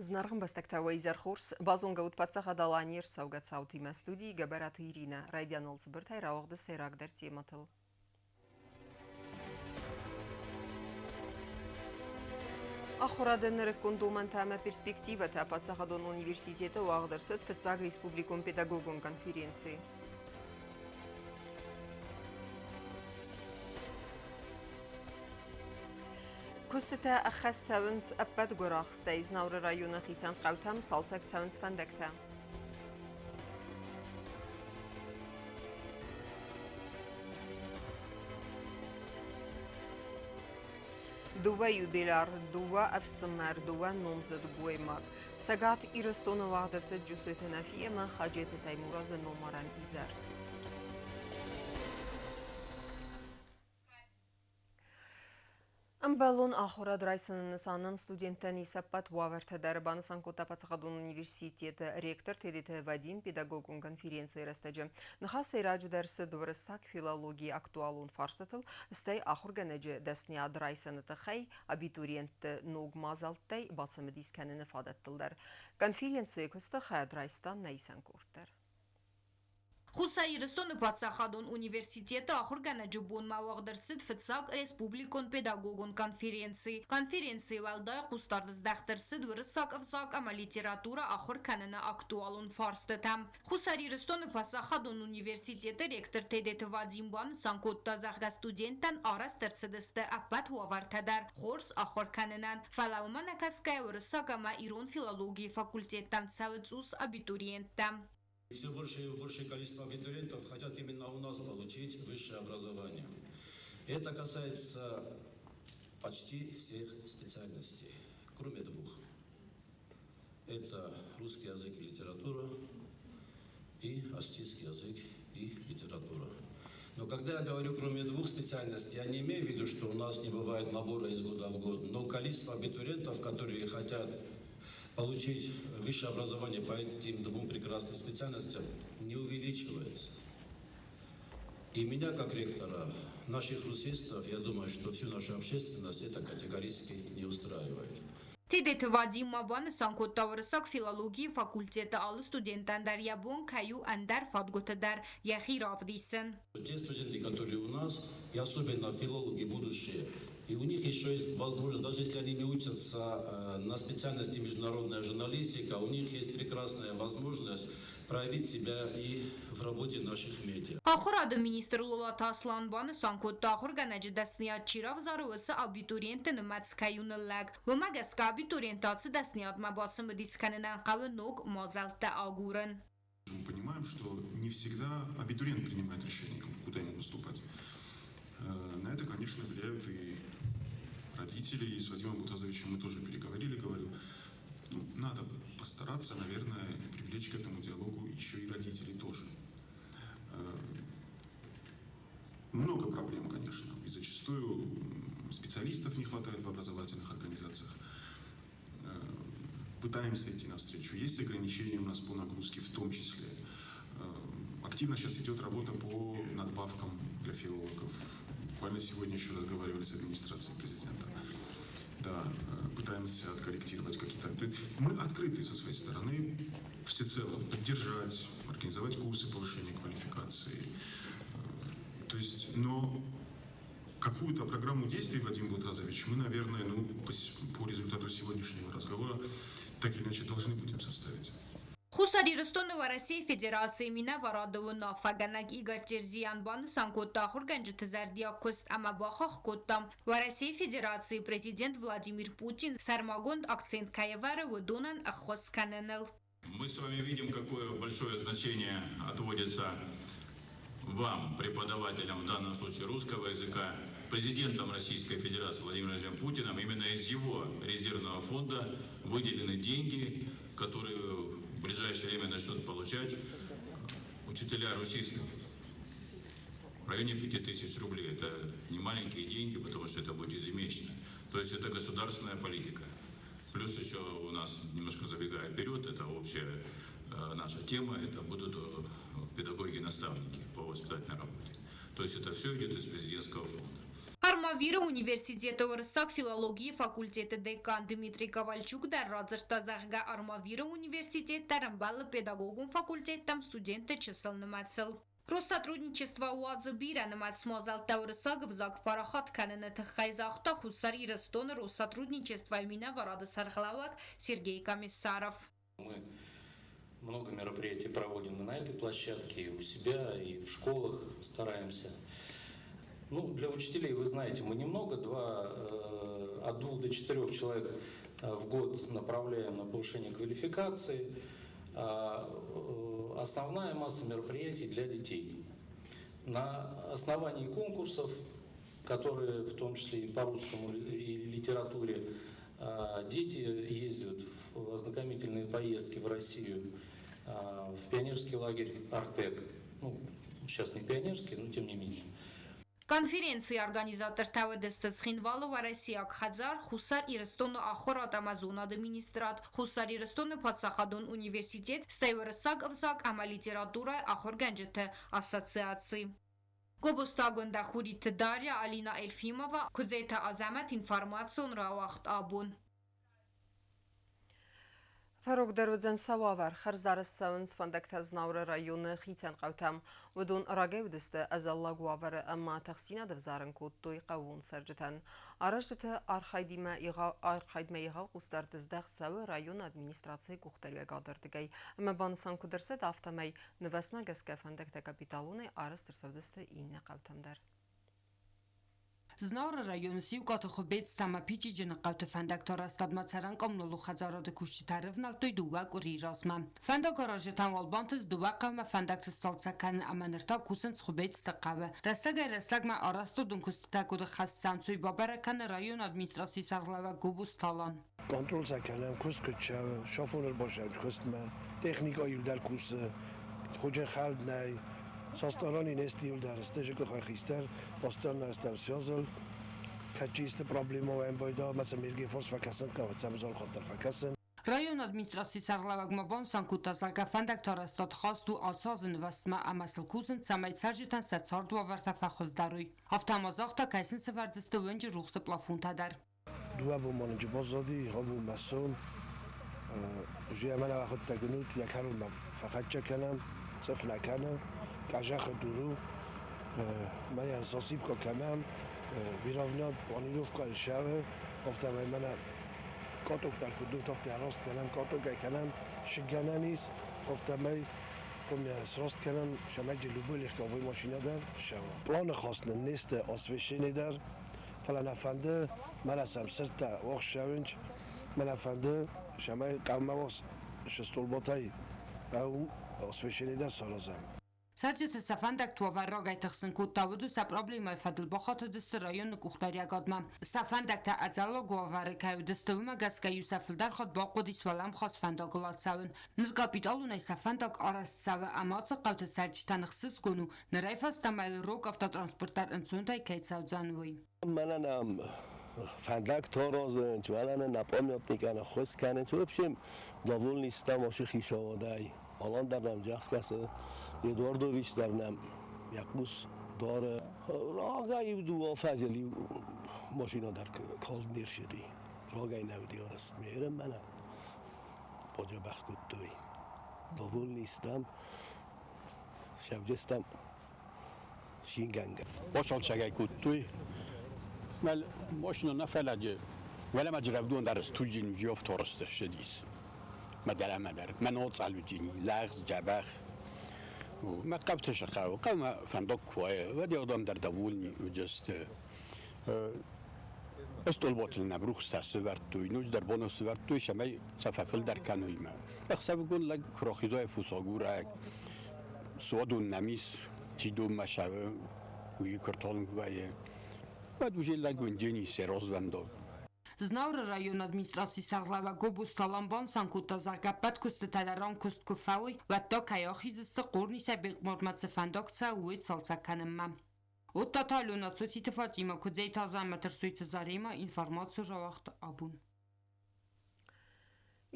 Зынаргъ ӕмбӕстӕгтӕ, уӕ изӕр хорз! Базонгӕ ут Паддзахад Аланийы ӕрцӕугӕ цаутимӕ студийы Гӕбӕраты Иринӕ. Райдиан уал цыбыртӕй рауагъды сӕйрагдӕр темӕтыл. Ахуырады нырыккон домӕнтӕ ӕмӕ перспективӕтӕ Паддзахадон университеты уагъд ӕрцыд фыццаг республикон педагогон конференци. Куыстытӕ ӕххӕст цӕуынц ӕппӕт гуырахстӕй. Знауыры районы хицӕн хъӕутӕм цалцӕг цӕуынц фӕндӕгтӕ. Дыууӕ юбиляр, дыууӕ ӕфсымӕр, дыууӕ номдзыд гоймаг. Цӕгат Ирыстоны уагъд ӕрцыд Джусойты Нафи ӕмӕ Хаджеты Таймуразы номарӕн изӕр. Ӕмбӕлон ахуырад райсыны нысанӕн студенттӕн ис ӕппӕт уавӕртӕ дӕр, банысан кодта Паддзахадон университеты ректор Тедеты Вадим педагогон конференцийы рӕстӕджы. Ныхас сӕйраджыдӕр цыд уырыссаг филологийы актуалон фарстытыл, стӕй ахуыргӕнӕджы дӕсныйад райсыны тыххӕй абитуриентты ног мадзӕлттӕй бацымыдис кӕныны фадӕттыл дӕр. Конференцийы куысты хайад райста нӕ исӕн къорд дӕр. Хуссар Ирыстоны паддзахадон университеты ахуыргӕнӕджы бонмӕ уагъд ӕрцыд фыццаг республикон педагогон конференци. Конференцийы уӕлдай хъусдард здӕхт ӕрцыд уырыссаг ӕвзаг ӕмӕ литературӕ ахуыр кӕныны актуалон фарстытӕм. Хуссар Ирыстоны паддзахадон университеты ректор Тедеты Вадим банысан кодта, зӕгъгӕ, студенттӕн арӕзт ӕрцыдысты ӕппӕт уавӕртӕ дӕр хорз ахуыр кӕнынӕн, фӕлӕ уымӕ нӕкӕсгӕйӕ уырыссаг ӕмӕ ирон филологийы факультеттӕм цӕуы цъус абитуриенттӕ. Все больше и большее количество абитуриентов хотят именно у нас получить высшее образование. Это касается почти всех специальностей, кроме двух. Это русский язык и литература и осетинский язык и литература. Но когда я говорю кроме двух специальностей, я не имею в виду, что у нас не бывает набора из года в год, но количество абитуриентов, которые хотят получить высшее образование по этим двум прекрасным специальностям, не увеличивается. И меня, как ректора, наших русистов, я думаю, что всю нашу общественность это категорически не устраивает. Тедеты Вадим ма банысан кодта уырыссаг филологийы факультеты алы студентӕн дӕр йӕ бон кӕй у ӕндӕр фадгуыты дӕр йӕхи равдисын. Те студенты, которые у нас, и особенно филологи будущие, и у них еще есть возможность, даже если они не учатся на специальности международная журналистика, у них есть прекрасная возможность проявить себя и в работе наших медиа. Ахуырады министр Лолаты Аслан банысан кодта, ахуыргӕнӕджы дӕсныйад чи равзары, уыцы абитуриентты нымӕц кӕй у ныллӕг. Уымӕ гӕсгӕ абитуриенты ацы дӕсныйадмӕ бацымыдис кӕнынӕн хъӕуы ног мадзӕлттӕ агурын. Мы понимаем, что не всегда абитуриент принимает решение, куда ему поступать. На это, конечно, влияют и родители, и с Вадимом Бутазовичем мы тоже переговорили, говорил. Ну, надо постараться, наверное, привлечь к этому диалогу еще и родителей тоже. Много проблем, конечно, и зачастую специалистов не хватает в образовательных организациях. Пытаемся идти навстречу. Есть ограничения у нас по нагрузке в том числе. Активно сейчас идет работа по надбавкам для филологов. Буквально сегодня еще разговаривали с администрацией президента. Да, пытаемся откорректировать какие-то... Мы открыты со своей стороны всецело поддержать, организовать курсы повышения квалификации. То есть, но какую-то программу действий, Вадим Бутазович, мы, наверное, ну, по результату сегодняшнего разговора так или иначе должны будем составить. Хуссар Ирыстоны Уӕрӕсейы Федерацийы минӕварады уынаффӕгӕнӕг Игорь Терзиян банысан кодта ахуыргӕнджыты зӕрдиаг куыст ӕмӕ бахахх кодта, Уӕрӕсейы Федерацийы президент Владимир Путин сӕрмагонд акцент кӕй ӕвӕры уыдонӕн ӕххуыс кӕныныл. Мы с вами видим, какое большое значение отводится вам, преподавателям, в данном случае русского языка, президентом Российской Федерации Владимиром Владимировичем Путиным. Именно из его резервного фонда выделены деньги, которые в ближайшее время начнут получать учителя-русисты. В районе 5000 рублей. Это не маленькие деньги, потому что это будет ежемесячно. То есть это государственная политика. Плюс еще у нас, немножко забегая вперед, это общая наша тема, это будут педагоги-наставники по воспитательной работе. То есть это все идет из президентского фонда. Армавиры университеты уырыссаг филологийы факультеты декан Дмитрий Ковальчук дӕр радзырдта, зӕгъгӕ, Армавиры университет дӕр ӕмбӕлы педагогон факультеттӕм студентты чысыл нымӕцыл. Россотрудничество уадзы бирӕнымӕц мадзӕлттӕ уырыссаг ӕвзаг парахат кӕныны тыххӕй, загъта Хуссар Ирыстоны Россотрудничествойы минӕварады сӕргълӕууӕг Сергей Комиссаров. Мы много мероприятий проводим и на этой площадке, и у себя, и в школах стараемся. Ну, для учителей, вы знаете, мы немного, от 2 до 4 человек в год направляем на повышение квалификации. А основная масса мероприятий для детей. На основании конкурсов, которые в том числе и по русскому и литературе, дети ездят в ознакомительные поездки в Россию, в пионерский лагерь «Артек». Ну, сейчас не пионерский, но тем не менее. Конференцийы организатортӕ уыдысты Цхинвалы Уӕрӕсейаг хӕдзар, Хуссар Ирыстоны ахуырад ӕмӕ зонады министрад, Хуссар Ирыстоны паддзахадон университет, стӕй уырыссаг ӕвзаг ӕмӕ литературӕйы ахуыргӕнджыты ассоциаци. Гобозты Агуындӕ, Хуриты Дарья, Алина Эльфимова, Куыдзеты Азӕмӕт, информацион рауагъд «Абон». Фӕрогдӕр уыдзӕн сӕ уавӕр. Хӕрзарӕзт цӕуынц фӕндӕгтӕ Знауыры районы хицӕн хъӕутӕм. Уыдон рагӕй уыдысты ӕдзӕллаг уавӕры ӕмӕ тыхстдзинад ӕвзарын кодтой хъӕууон цӕрджытӕн. Аразджыты архайдмӕ егъау хъусдард здӕхт цӕуы районы администрацийы къухдариуӕгады ӕрдыгӕй. Ӕмӕ банысан куыд ӕрцыд, афтӕмӕй нывӕцмӕ гӕсгӕ фӕндӕгтӕ капиталонӕй арӕзт ӕрцӕудзысты иннӕ хъӕутӕм дӕр. Знауыры районы Сиукъаты, Хуыбецты ӕмӕ Пичъиджыны хъӕуты фӕндӕгты арӕзтадмӕ цӕрӕн-коммуналон хӕдзарады кусджытӕ ӕрӕвнӕлдтой 2 къуырийы размӕ. Фӕндагаразджытӕн уал бантыст дыууӕ хъӕумӕ фӕндӕгты сцалцӕг кӕнын ӕмӕ ныр та кусынц Хуыбецты хъӕуы. Рӕстӕгӕй-рӕстӕгмӕ арӕзтадон куыстытӕ куыд ӕххӕст цӕуынц, уый бабӕрӕг кӕны районы администрацийы сӕргълӕууӕг Гобозты Алан. Контроль сӕ кӕнӕм, куыст куыд цӕуы, шофыр ӕрбацӕуы куыстмӕ, техникӕ иуылдӕр кусы, хуыджын хӕлд нӕй, со стороны нести иуылдӕр сты хистӕр, постоянно стӕм связыл, кӕд исты проблема уа байда, мӕ сӕм форс фӕкӕсын хъӕуы, цӕмӕй хаттӕр фӕкӕсын. Районы администрацийы сӕргълӕууӕг ма банысан кодта, зӕгъгӕ, фӕндӕгты арӕзтад хаст у ацы азы нывӕзтмӕ ӕмӕ сыл кусынц, цӕмӕй цӕрджытӕн сӕ цардуавӕртӕ фӕхуыздӕр уой. Афтӕ ма загъта, кӕй сын сӕвӕрдзысты уынджы рухсы плафонтӕ дӕр. 2 бон ма нын баззади, абон мӕ сом. Уже мӕнӕ уӕхуыдтӕг уынут, йӕ кӕронмӕ фӕхӕццӕ кӕнӕм, цъыф нӕ кӕны, къӕзӕхы дур у. Мӕнӕ засыпка кӕнӕм, выравнять, планировка цӕуы, афтӕмӕй мӕнӕ каток дӕр куыд уыд, афтӕ раст кӕнӕм, катокӕй кӕнӕм, сыггӕнӕн ис, афтӕмӕй хъуамӕ сраст кӕнӕм, цӕмӕй любой легковой машинӕ дӕр ссӕуа. Планы хаст нын не сты освещение дӕр, фӕлӕ нӕ фӕнды, мӕнӕ сӕм сырдтӕ ссӕуынц, мӕнӕ фӕнды, цӕмӕй хъӕумӕ цы столботӕй освещение дӕр саразӕм. Цӕрджыты сӕ фӕндӕгты уавӕр рагӕй тыхсын кодта, уыдон сӕ проблемӕйы фӕдыл бахатыдысты районы къухдариуӕгадмӕ. Сӕ фӕндӕгтӕ ӕдзӕллаг уавӕры кӕй уыдысты, уымӕ гӕсгӕ-иу сӕ фылдӕр хатт бахъуыдис уӕлӕмхас фӕндагыл ацӕуын. Ныр капиталонӕй сӕ фӕндаг арӕзт цӕуы ӕмӕ ацы хъӕуты цӕрджытӕн ӕхсызгон у, нырӕй фӕстӕмӕ йыл рог автотранспорт дӕр ӕнцонтӕй кӕй цӕудзӕн, уый. Мӕнӕ нӕм фӕндӕгтӕ аразынц, мӕнӕ нӕ памятникӕн ӕххуыс кӕнынц. В общем, довольны стӕм ацы хицауадӕй. Алан дӕр нӕм зӕгъгӕ, Эдуардович дӕр нӕм йӕ хъус дары. Рагӕй дыууӕ фӕзыл иу машинӕ дӕр калд не рцыди. Рагӕй нӕ уыди арӕзт. Мерӕ мӕнӕ бадзӕбӕх кодтой. Довольны стӕм, сӕвджыстӕм цингӕнгӕ. Бацалцӕг кодтой. Машина нӕ фӕлӕджы уӕлӕмӕ джырӕвдон дӕр студжин жёфторсты ссыдис. Мӕ дӕлӕмӕ дӕр. Мӕ ноцъалуджин, лӕгъз, дзӕбӕх. Мӕ хъӕуты сыхъӕуы. Хъӕумӕ фӕндаг куы уайы, уӕд адӕм дӕр довольны уыдысты. Стъолботыл нӕм рухстӕ сывӕрдтой, ноджыдӕр боны сывӕрдтой, цӕмӕй сӕ фӕфылдӕр кӕной мӕ. Ӕхсӕвыгон лӕг куы рахиза фусагурӕг, суадон нӕм ис, чи донмӕ цӕуы, уый куы рталынг вӕййы, уӕд уже лӕг уынджени се розвӕндаг. Знауыры районы администрацийы сӕргълӕууӕг Гобозты Алан банысан кодта, зӕгъгӕ, ӕппӕт куыстытӕ дӕр куыст куы фӕуой, уӕд та кӕй ахиздзысты Хъорнисӕй Бехъмармӕ цы фӕндаг цӕуы, уый цалцӕг кӕнынмӕ. Оттаты Алена, Цоциты Фатима, Куыдзеты Азӕмӕт, Ӕрсойты Заремӕ, информаци рауагъд «Абон».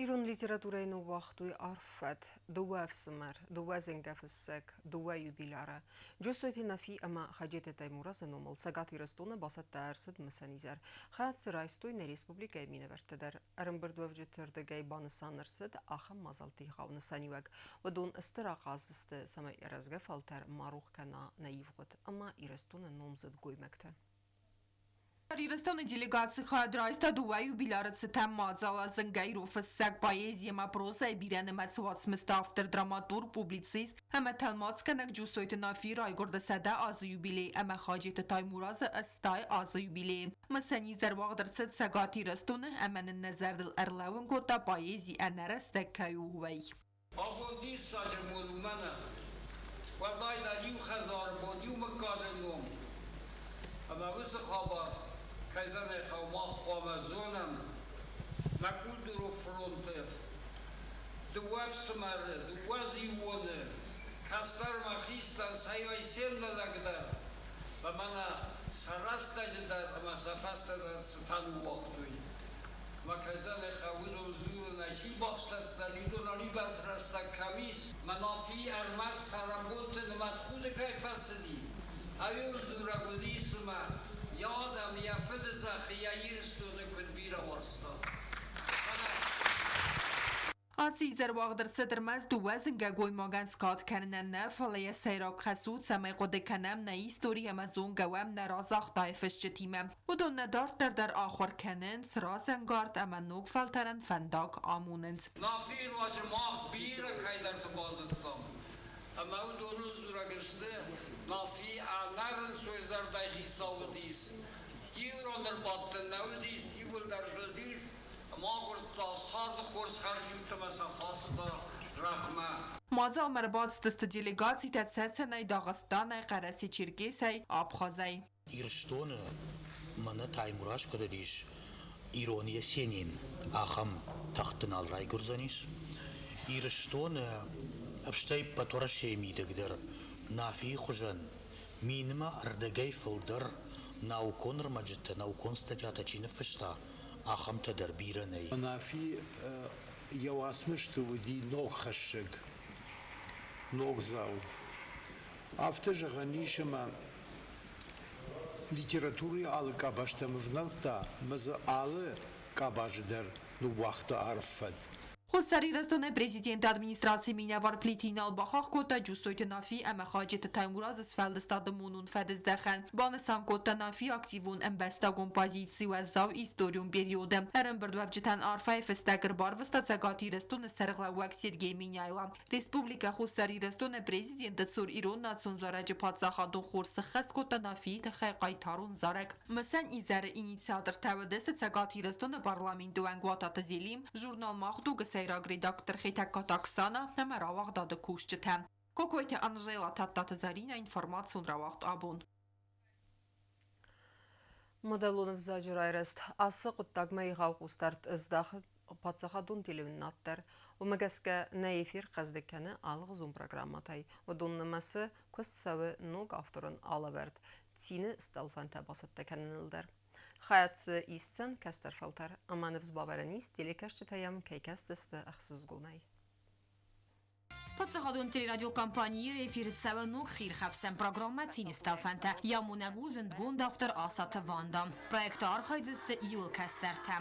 Ирон литературӕйы ныууагътой арф фӕд: дыууӕ ӕфсымӕр, дыууӕ зынгӕ фыссӕг, дыууӕ юбиляры. Джусойты Нафи ӕмӕ Хаджеты Таймуразы номыл Цӕгат Ирыстоны бацӕттӕ ӕрцыд мысӕн изӕр. Хайад дзы райстой нӕ республикӕйы минӕвӕрттӕ дӕр. Ӕрӕмбырдуӕвджыты рдыгӕй банысан ӕрцыд ахӕм мадзӕлтты егъау нысаниуӕг. Уыдон стыр ахъаз сты, цӕмӕй рӕзгӕ фӕлтӕр ма рох кӕна нӕ ивгъуыд ӕмӕ Ирыстоны номдзыд гоймӕгты. Ирыстоны делегаци хайад райста дыууӕ юбиляры цытӕн мадзалы зынгӕ ирон фыссӕг, поэзи ӕмӕ прозӕйы бирӕнымӕц уацмысты автор, драматург, публицист ӕмӕ тӕлмацгӕнӕг Джусойты Нафи райгуырды 100 азы юбилей ӕмӕ Хаджеты Таймуразы 80 азы юбилейы. Мысӕн изӕр уагъд ӕрцыд Цӕгат Ирыстоны ӕмӕ нын нӕ зӕрдыл ӕрлӕууын кодта поэзи ӕнӕрӕстӕг кӕй у, уый. Абон диссаджы бон у мӕнӕ. Уӕлдайдӕр иу хӕдзары бон, иу мыггаджы ном. Ӕмӕ уыцы хабар, кӕй зӕгъын хъӕуы, мах хъуамӕ зонӕм, нӕ культурон фронты дыууӕ ӕфсымӕры, дыууӕ зиууоны, кӕстӕр ӕмӕ хистӕр, сӕйраг се ннӕ дӕр, ӕмӕ нӕ сӕ рӕстӕджы дӕр ӕмӕ сӕ фӕстӕ дӕр цытӕ ныууагътой. Ӕмӕ кӕй зӕгъын хъӕуы, уыдон дзурынӕй чи бафсӕддзӕн, уыдонӕн уыйбӕрц рӕстӕг кӕм ис. Манафи ӕрмӕст цӕрӕнбонты нымӕтхуды кӕй фӕцыди, ӕви дзурӕг уыди, цымӕ, йӕ адӕм йӕ фыды зӕххы, йӕ Ирыстоны куыд бирӕ уарзта. Ацы изӕр уагъд ӕрцыд ӕрмӕст дыууӕ зынгӕ гоймагӕн скад кӕнынӕн нӕ, фӕлӕ йӕ сӕйраг хӕс у, цӕмӕй хъуыды кӕнӕм нӕ истори ӕмӕ зонгӕ уӕм нӕ разагътайы фысджытимӕ. Уыдон нӕ дарддӕр дӕр ахуыр кӕнынц, разӕнгард ӕмӕ ног фӕлтӕрӕн фӕндаг амонынц. Нафийы руаджы мах бирӕ кӕйдӕрты базыдтам, ӕмӕ уыдоныл дзурӕг сты, Нафи ӕнӕрынцой зӕрдӕйы хицау уыдис, ирон ӕрбадты нӕ уыдис, иууылдӕр зылдис, мӕгуыртӕ царды хорз хӕрзиуджытӕмӕ сӕ хаста рӕгъмӕ. Мадзалмӕ ӕрбацыдысты делегацитӕ Цӕцӕнӕй, Дагъыстанӕй, Хъӕрӕсе-Черкесӕй, Абхазӕй. Ирыстоны мӕнӕ Таймураз куыд уыдис, ирон Есенин ахӕм тахты нал райгуырдзӕнис. Ирыстоны, стӕй ӕппӕт Уӕрӕсейы мидӕг дӕр Нафийы хуызӕн минмӕ ӕрдӕгӕй фылдӕр наукон ӕрмӕджытӕ, наукон статьятӕ чи ныффыста, ахӕмтӕ дӕр бирӕ нӕй. Нафи йӕ уацмысты уыди ногхӕссӕг, ногдзау. Афтӕ зӕгъӕн ис, ӕмӕ литературӕйы алы къабӕзтӕм ӕвнӕлдта ӕмӕ дзы алы къабазы дӕр ныууагъта арф фӕд. Хуссар Ирыстоны президенты администрацийы минӕвар Плиты Инал бахахх кодта Джусойты Нафи ӕмӕ Хаджеты Таймуразы сфӕлдыстады монон фӕдыздӕхӕн. Банысан кодта Нафи активон ӕмбӕстагон позици уӕззау историон периоды. Ӕрӕмбырдуӕвджытӕн арфӕйы фыстӕг ӕрбарвыста Цӕгат Ирыстоны сӕргълӕууӕг Сергей Меняйло. Республикӕ Хуссар Ирыстоны президенты цур ирон национ зарӕджы паддзахадон хор сыххӕст кодта Нафийы тыххӕй хъайтарон зарӕг. Мысӕн изӕры инициатортӕ уыдысты Цӕгат Ирыстоны парламенты уӕнг Уататы Зелим, журнал «Мах дуг»-ы сӕйраг редактор Хетӕгкаты Оксана ӕмӕ рауагъдады кусджытӕ. Кокойты Анжела, Тадтаты Заринӕ, информацион рауагъд абон. Мадӕлон ӕвзаджы райрӕзт ацы хъуыддагмӕ егъау хъусдард здахы паддзахадон телеуынынад дӕр. Уымӕ гӕсгӕ нӕ эфир хъӕздыг кӕны алыгъуызон программӕтӕй. Уыдон нымӕцы куыст цӕуы ног авторон алӕвӕрд Цины стъӕлфӕнтӕ бацӕттӕ кӕныныл дӕр. Хайад дзы исдзӕн кӕстӕр фӕлтӕр ӕмӕ ныфс бавӕрӕн ис, телекӕсджытӕ йӕм кӕй кӕсдзысты ӕхсызгонӕй. Паддзахадон телерадиокомпанийы эфиры цӕуы ног хиирхӕфсӕн программӕ «Цины стъӕлфӕнтӕ». Йӕ амонӕг у зындгонд автор Асаты Ванда. Проекты архайдзысты иуыл кӕстӕртӕ.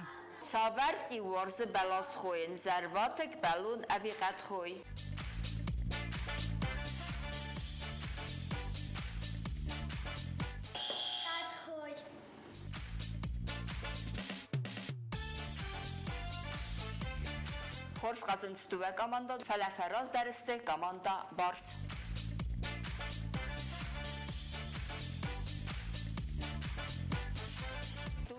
Цавӕр цъиу уарзы бӕлас хойын, зӕрватыкк, бӕлон ӕви хъӕдхой? Хъӕдхой. Хорз хъазынц дыууӕ командӕ, фӕлӕ фӕраздӕр сты командӕ Барс.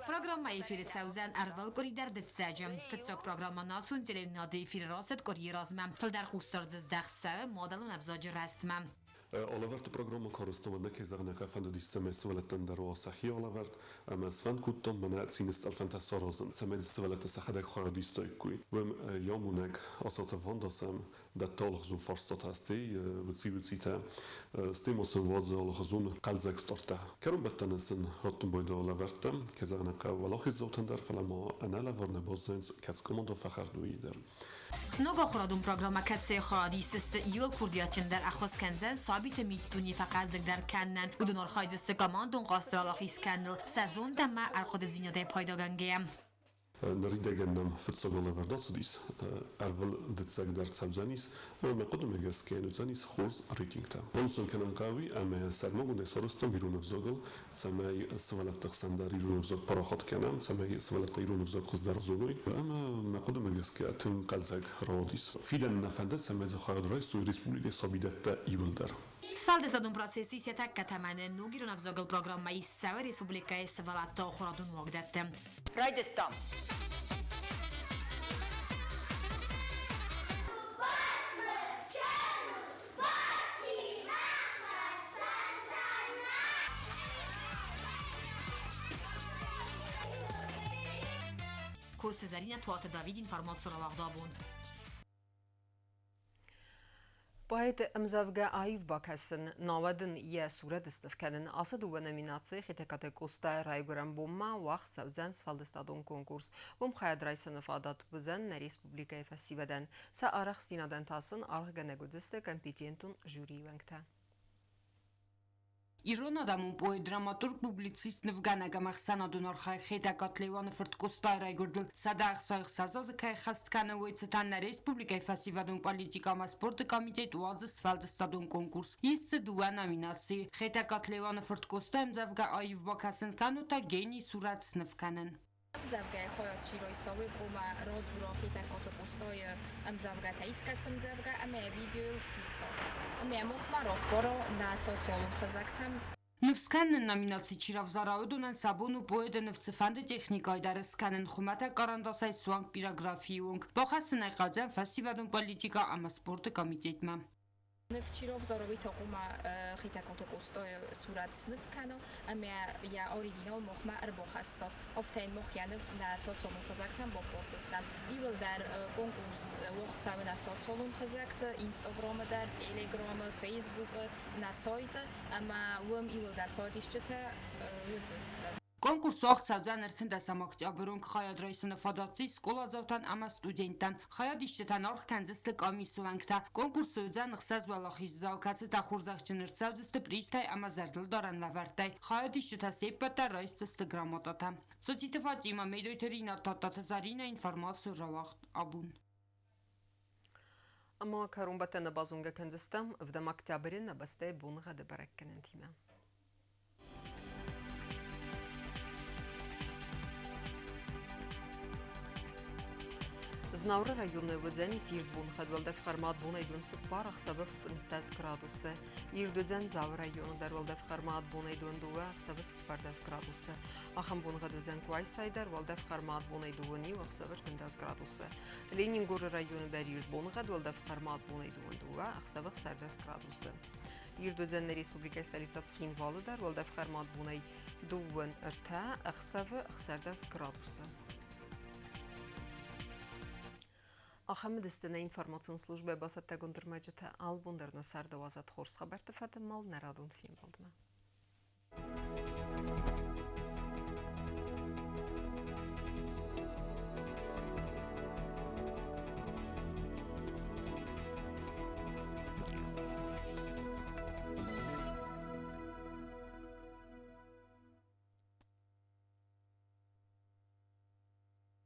Программӕ эфиры цӕудзӕн ӕрвылкъуыри дӕр дыццӕджы. Фыццаг программӕ национ телеуынынады эфиры рацыд къуырийы размӕ. Фылдӕр хъусдард здӕхт цӕуы мадӕлон ӕвзаджы рӕзтмӕ. Алӕвӕрдты программӕ куы арӕзтам, уӕд нӕ кӕй зӕгъын ӕй хъӕуы, фӕндыдис, цӕмӕй сывӕллӕттӕн дӕр уа сӕхи алӕвӕрд, ӕмӕ сфӕнд кодтам мӕнӕ цины стъӕлфӕнтӕ саразын, цӕмӕй дзы сывӕллӕттӕ сӕхӕдӕг хайад истаиккой. Уым йамонӕг Асаты Ванда сӕм дӕтты алыхуызон фарстатӕ, стӕй уыци-уыцитӕ, стӕй ма сын уадзы алыхуызон хъӕлдзӕг стартӕ. Кӕронбӕттӕны сын раттын байдайы лӕвӕрттӕ, кӕй зӕгъын ӕй хъӕуы, уӕлахиздзаутӕн дӕр, фӕлӕ ма ӕнӕ лӕвар нӕ баззайынц, кӕцы командӕ фӕхӕрд, уый дӕр. Ног ахуырадон программӕ кӕцыйы хайад исдзысты иууыл курдиатджындӕр ӕххуыс кӕндзӕн сабиты миддуне фӕхъӕздыгдӕр кӕнынӕн. Уыдон архайдзысты командон хъазты уӕлахиз кӕныныл сӕ зонд ӕмӕ ӕрхъуыдыдзинадӕй пайдагӕнгӕйӕ. Ныридӕгӕн нӕм фыццаг лӕвӕрд ацыдис, ӕрвыл дыццӕг дӕр цӕудзӕнис ӕмӕ мӕ хъуыдымӕ гӕсгӕ йын уыдзӕнис хорз рейтингтӕ. Банысан кӕнын хъӕуы, ӕмӕ сӕрмагондӕй сарӕзтам ирон ӕвзагыл, цӕмӕй сывӕллӕтты хсӕн дӕр ирон ӕвзаг парахат кӕнӕм, цӕмӕй сывӕллӕттӕ ирон ӕвзаг хуыздӕр зоной. Ӕмӕ мӕ хъуыдымӕ гӕсгӕ тынг хъӕлдзӕг рауадис. Фидӕны нӕ фӕнды, цӕмӕй дзы хайад райсой республикӕйы сабидӕттӕ иууылдӕр. Сфӕлдыстадон процесси сӕ тӕккӕ тӕмӕны ног ирон ӕвзагыл программӕ исцӕуы республикӕйы сывӕллӕтты ахуырадон уагдӕтты. Райдыдтам. Коцты Зӕринӕ, Туаты Давид, информацион рауагъды абон. Поэты ӕмдзӕвгӕ аив бакӕсын, науӕд ын йӕ сурӕт сныв кӕнын ацы дыууӕ номинацийы Хетӕгкаты Къостайы райгуырӕн бонмӕ уагъд цӕудзӕн сфӕлдыстадон конкурс. Уым хайад райсыны фадат уыдзӕн нӕ республикӕйы фӕсивӕдӕн. Сӕ арӕхстдзинадӕн та сын аргъгӕнӕг уыдзысты компетентон жюрийы уӕнгтӕ. Ирон адӕмон поэт, драматург, публицист, нывгӕнӕг ӕмӕ ӕхсӕнадон архайӕг Хетӕгкаты Леуаны фырт Къостайы райгуырдыл 166 азы кӕй хӕст кӕны, уый цытӕн нӕ республикӕйы фӕсивӕдон политикӕ ӕмӕ спорты комитет уадзы сфӕлдыстадон конкурс. Ис дзы дыууӕ номинацийы. Хетӕгкаты Леуаны фырт Къоста ӕмдзӕвгӕ аив бакӕсын кӕнут та гений сурӕт сныв кӕнын. Ӕмдзӕвгӕйы хайад чи райса, уый хъуамӕ радзура Хетӕгкаты Къостайы ӕмдзӕвгӕтӕ искӕцы ӕмдзӕвгӕ ӕмӕ йӕ видеойыл сиса. Ӕмӕ махмӕ раппара нӕ социалон хызӕгтӕм. Ныв скӕнын номинаци чи равзара, уыдонӕн сӕ бон у поэты ныв цыфӕнды техникӕйы дӕр скӕнын, хуымӕтӕг къарандасӕй суанг пирографийы онг. Бахӕссын ӕй хъӕудзӕн фӕсивӕдон политикӕ ӕмӕ спорты комитетмӕ. Ныв чи равзара, уый та хъуамӕ Хетӕгкаты Къостайы сурӕт сныв кӕна ӕмӕ йӕ оригинал махмӕ ӕрбахӕсса. Афтӕ йын мах йӕ ныв нӕ социалон хызӕгтӕм баппардзыстӕм. Иууылдӕр конкурс уагъд цӕуы нӕ социалон хызӕгты, Инстаграмы дӕр, Телеграмы, Фейсбукы, нӕ сайты ӕмӕ уым иууылдӕр хайадисджытӕ уыдзысты. Конкурс уагъд цӕудзӕн 13 октябры онг хайад райсыны фадат ис скъоладзаутӕн ӕмӕ студенттӕн. Хайадисджытӕн аргъ кӕндзысты къамисы уӕнгтӕ. Конкурсы уыдзӕн ӕхсӕз уӕлахиздзау, кӕцытӕ хорзӕхджын ӕрцӕудзысты призтӕй ӕмӕ зӕрдылдарӕн лӕвӕрттӕй. Хайадисджытӕ се ппӕт дӕр райсдзысты грамотатӕ. Цоциты Фатимӕ, Медойты Ринат, Тадтаты Заринӕ, информацийы рауагъд абон. Ӕмӕ кӕронбӕттӕны базонгӕ кӕндзыстӕм ӕвдӕм октябры нӕ бӕстӕйы боныгъӕды бӕрӕггӕнӕнтимӕ. Знауыры районы уыдзӕнис ирд боныхъӕд уӕлдӕф хъӕрмад бонӕй дон 4, ӕхсӕвы 15 градусы. Ирд уыдзӕн Дзауы районы дӕр уӕлдӕф хъӕрмад бонӕй дон 2, ӕхсӕвы 14 градусы. Ахӕм боныгъӕд уыдзӕн Къуайсайы дӕр уӕлдӕф хъӕрмад бонӕй дыууын иу, ӕхсӕвы 13 градусы. Ленингоры районы дӕр ирд боныгъӕд уӕлдӕф хъӕрмад бонӕй дыууын дыууӕ, ӕхсӕвы 16 градусы. Ирд уыдзӕн нӕ республикӕйы столицӕ Цхинвалы дӕр уӕлдӕф хъӕрмад бонӕй дыууын ӕртӕ, ӕхсӕвы 16 градусы. Ахӕм уыдысты нӕ информацион службӕйы бацӕттӕгонд ӕрмӕджытӕ. Алыбон дӕр нӕ царды уадзӕд хорз хабӕртты фӕдыл нӕ радон фембӕлдмӕ.